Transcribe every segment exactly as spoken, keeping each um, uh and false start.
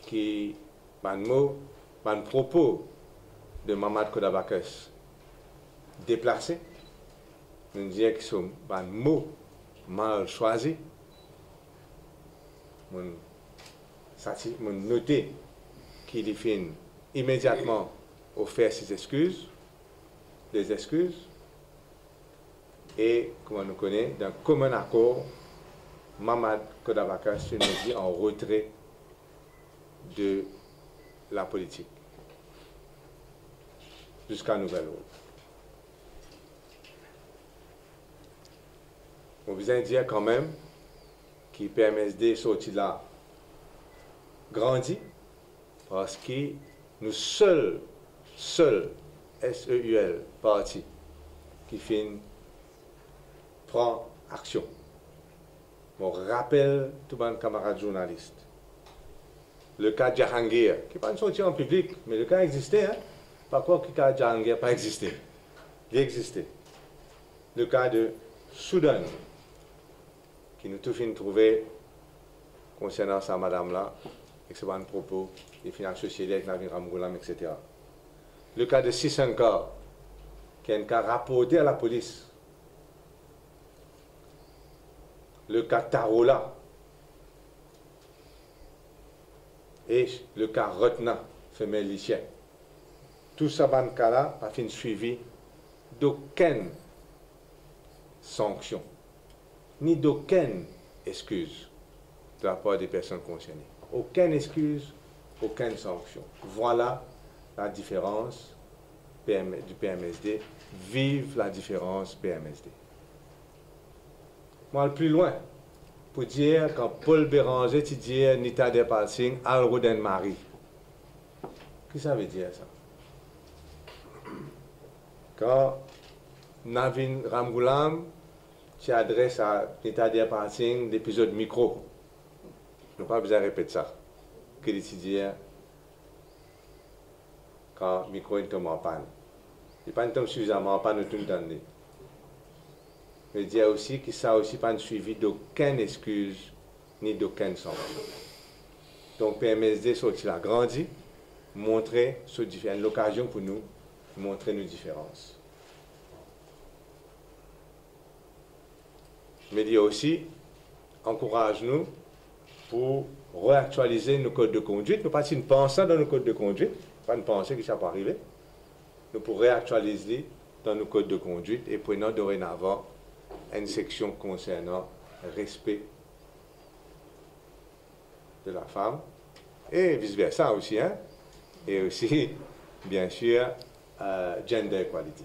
ki bann mo, bann propo de Mamad Kodabakers deplase, nou dir ki so bann mo mal swazi, mo sati-, mo note ki li finn imediatman ofer ses excuses, des excuses, e kouma nou kone, d'un commun accord, Mamad Kodabakers finn meti an retre de lapolitik ziska nouvel ord. Mo bizin dir kanmem ki P M S D sorti la grandi, parski nou sel, sel, S E U L, parti ki finn pran aksion. Mo rapel tou bann kamarad zournalis, le ka Jahangir, ki pa'nn sorti an piblik, me le ka existe, hein. Pa krwar ki ka Jahangir pa existe. Li existe. Le ka de Soudan, ki nou tou finn trouve konsernan sa madam la, ek so bann propo, li finn asosie li ek Navin Ramgoolam, et cetera. Le ka de Sishankar, ki enn ka raporte a lapolis. Le ka Tarola e le ka Ratna, femel Lisien. Tou sa bann ka la pa finn swivi dokenn sanksion, ni dokenn exkiz de la par de personn konserne. Okenn exkiz, okenn sanksion. Vwala la diferans P M, di P M S D. Viv la diferans P M S D. Mo al pli lwin pou dir, kan Paul Bérenger ti dir Nita Deerpal Singh al rod enn mari, ki sa ve dir sa? Kan Navin Ramgoolam ti adres a Nita Deerpal Singh lepizod mikro, nou pa bizin repet sa, ki li ti dir, kan mikro inn tom an pann. Li pa'nn tom sifizaman an pann, nou to'nn tann li. Me dir osi ki sa osi pa'nn swivi dokenn exkiz, ni dokenn sanksion. Donk, P M S D sorti la grandi, montre so difer-, enn lokazion pou nou montre nou diferans. Me li osi ankouraz nou pou reaktialize nou kod de kondwit. Nou pa ti pans sa dan nou kod de kondwit, pa nou panse ki sa pou arive. Nou pou reaktializ li dan nou kod de kondwit e pou ena dorenavan enn seksion konsernan respe de la fam, e vice versa osi, hein, e osi, bien sûr, euh, gender equality.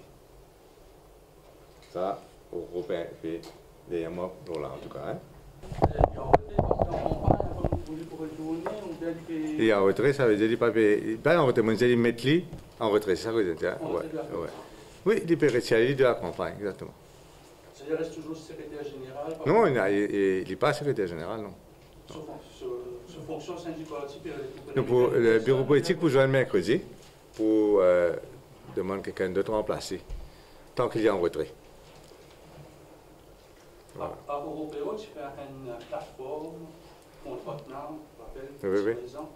Sa, Robin pe deryer mwa lor la, an tou ka, hein. Li an retre, sa ve dir li pa pe, li pa an retre, mo dir li met li an retre, se sa ki mo dir, hein? An retre, dakor. Wi, li pe retir li de la kanpagn, exakteman. Savedir li res touzour sekreter zeneral? Non, li, li, li pa sekreter zeneral, non. So fon-, so, so fonksion sindikal ti pe... Nou pou, le biro politik pou zwenn merkredi pou, euh, demann kikenn dot ranplas li, tan ki li an retre. Vwala. Akoz Robin ti fer enn platform kont Ratna, rapel, wi, wi, prezan.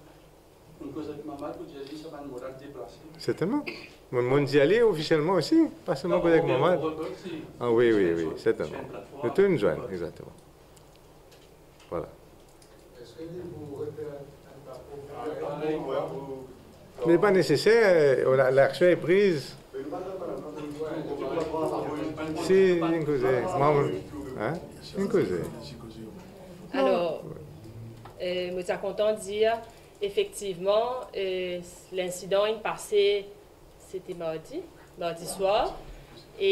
Inn koz avek Mamad pou dir li sa bann mo la deplase. Sertennman. Mo, mo dir li ofisielman osi, pa selman koz avek Mamad. Ah wi, wi, wi, sertennman. Nou tou inn zwenn, exakteman. Vwala. Me pa neseser, euh, la, laksion est prise. Si, inn koze, mwa, hein? Inn koze. Alor, euh, mo ti a kontan dir, efektivman, euh, linsidan inn pase, se ti mardi, mardi swar, e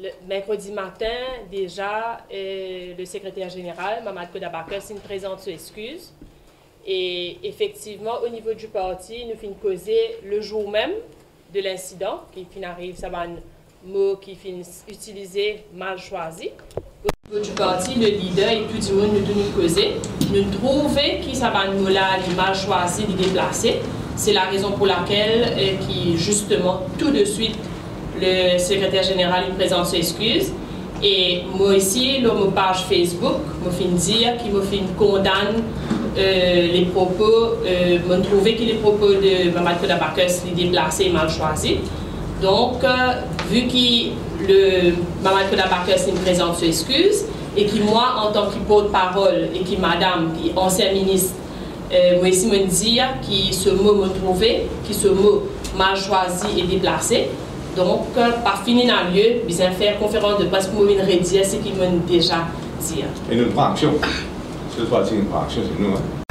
le, merkredi matin, deza, euh, le sekreter zeneral, Mamad Kodabakers, inn prezant so exkiz. E efektivman, o nivo di parti, nou finn koze le zour mem de linsidan ki finn ariv, sa bann mo ki finn itilize, mal swazi. O nivo di parti, le lider e tou dimoun, nou tou inn koze, nou trouve ki sa bann mo la, li mal swazi, li deplase. Se la rezon pou lakel, eh, ki zisteman, tou de swit, le sekreter zeneral inn prezant so exkiz. E mo osi, lor mo paz Facebook, mo finn dir ki mo finn kondann Euh, les propos, euh, mo'nn trouve ki les propos de Mamad Koda Backers li deplase e mal chwazi. Donk, euh, vi ki le Mamad Koda Backers li prezant so exkiz, e ki mwa, antan ki portparol, e ki madam, ki ansien minis, euh, mwa osi mo'nn dir ki so mo mo'nn trouve ki so mo mal chwazi e deplase. Donk, euh, pa fini ena lie bizin fer konferans de pres pou mo'nn redir seki mo'nn deza dir. E nou pran aksion. Sel parti nou pran aksion, se nou, hein.